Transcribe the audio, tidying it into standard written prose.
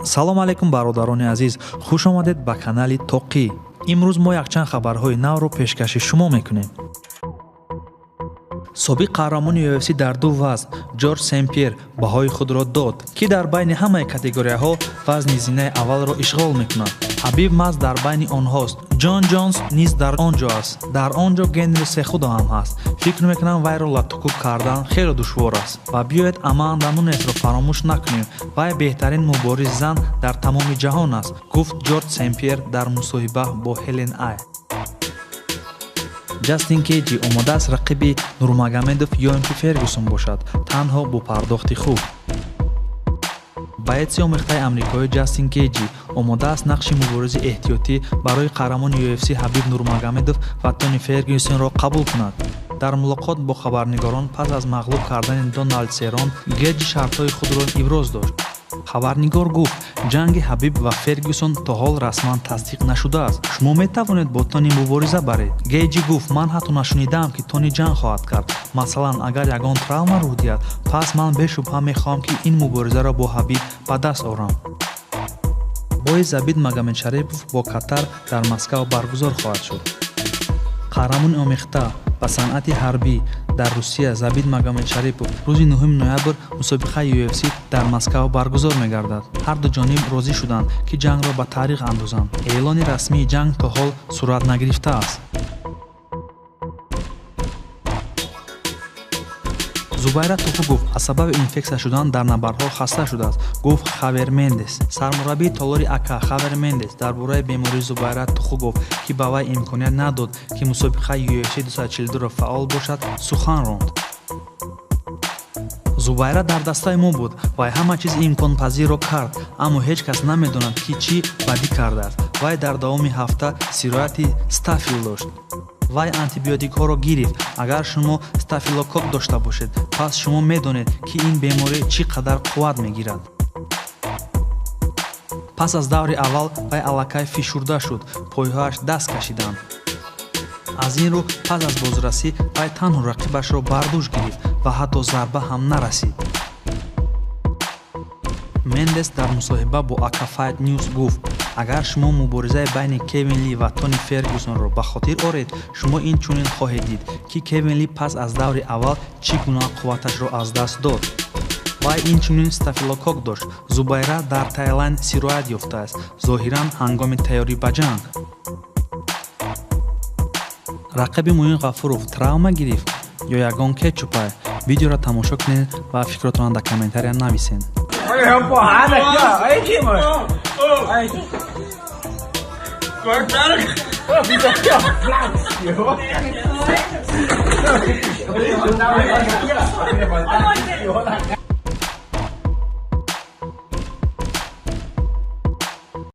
Салом алейкум, бародарони азиз, хуш омадед ба канали Тоқӣ. Имрӯз мо якчанд хабарҳои навро пешкаши шумо мекунем. Собиқ қаҳрамони UFC дар ду вазн Ҷорҷ Сен-Пьер баҳои худро дод, ки дар байни ҳамаи категорияҳо вазни зинаи аввалро ишғол мекунад. Ҳабиб маҳз дар байни онҳост. Ҷон Ҷонс низ дар он ҷо аст. Дар он ҷо Генри Сехудо ҳам ҳаст. Фикр мекунам, вайро латтукӯб кардан хеле душвор аст. Ва биёед, Аманда Нунесро фаромӯш накунем. Вай беҳтарин мубориз зан дар тамоми ҷаҳон аст, гуфт Ҷорҷ Сен-Пьер дар мусоҳиба бо Ҳелен Ай. Ҷастин Кейҷи омодааст рақиби Нурмагомедов ё ин ки Фергюсон бошад, танҳо бо пардохти хуб. Боеци омехтаи амрикоӣ Ҷастин Кейҷи омодааст нақши муборизи эҳтиётӣ барои қаҳрамони UFC Ҳабиб Нурмагомедов ва Тони Фергюсонро қабул кунад. Дар мулоқот бо хабарнигорон пас аз мағлуб кардани Доналд Серон, Геҷи шартҳои худро иброз дошт. Хабарнигор гуфт, ҷанги Ҳабиб ва Фергюсон то ҳол расман тасдиқ нашудааст. Шумо метавонед бо Тони мубориза баред? Гейҷи гуфт, ман ҳатто нашунидаам, ки Тони ҷанг хоҳад кард. Масалан, агар ягон травма рӯй диҳад, пас ман бешубҳа мехоҳам, ки ин муборизаро бо Ҳабиб ба даст орам. Бои Забит Магомедшарипов бо Каттар дар Москав баргузор хоҳад шуд. Қаҳрамони омехта ба санъати ҳарбӣ дар Русия Забит Магомедшарипов рӯзи 9 ноябр мусобиқаи UFC дар Москав баргузор мегардад. Ҳарду ҷониб розӣ шуданд, ки ҷангро ба таърих андозанд. Эълони расмии ҷанг то ҳол сурат нагирифтааст. Зубайра Тухугов аз сабаби инфексия шудан дар набардҳо хаста шудааст, гуфт Хавер Мендес. Сармураббии толори АКА Хавер Мендес дар бораи бемории Зубайра Тухугов, ки ба вай имконият надод, ки мусобиқаи UFC 242-ро фаъол бошад, сухан ронд. Зубайра дар дастаи мо буд. Вай ҳама чиз имконпазирро кард, аммо ҳеҷ кас намедонад, ки чӣ бадӣ кардааст. Вай дар давоми ҳафта сирояти стафил дошт. Вай антибиотикҳоро гирифт. Агар шумо стафилококк дошта бошед, пас шумо медонед, ки ин беморӣ чӣ қадар қувват мегирад. Пас аз даври аввал вай аллакай фишурда шуд, пойҳояш даст кашиданд. Аз ин рӯ, пас аз бозрасӣ вай танҳо рақибашро бар дӯш гирифт ва ҳатто зарба ҳам нарасид. Мендес дар мусоҳиба бо Ака Fight News гуфт, агар шумо муборизаи байни Кевин Ли ва Тони Фергюсонро ба хотир оред, шумо инчунин хоҳед дид, ки Кевин Ли пас аз даври аввал чӣ гуна қувваташро аз даст дод. Вай инчунин стафилококк дошт. Зубайра дар Тайланд сироят ёфтааст, зоҳиран ҳангоми тайёрӣ ба ҷанг. Рақиби Муин Ғафуров травма гирифт ё ягон кетчупай? Видеоро тамошо кунед ва фикротонро дар комментария нависед. Olha, uma porrada aqui, ó. Aí, Dima. Aí. Cortaram. Eu fiz aqui, ó. Espirrou. Aqui, ó. Levantar aqui, ó.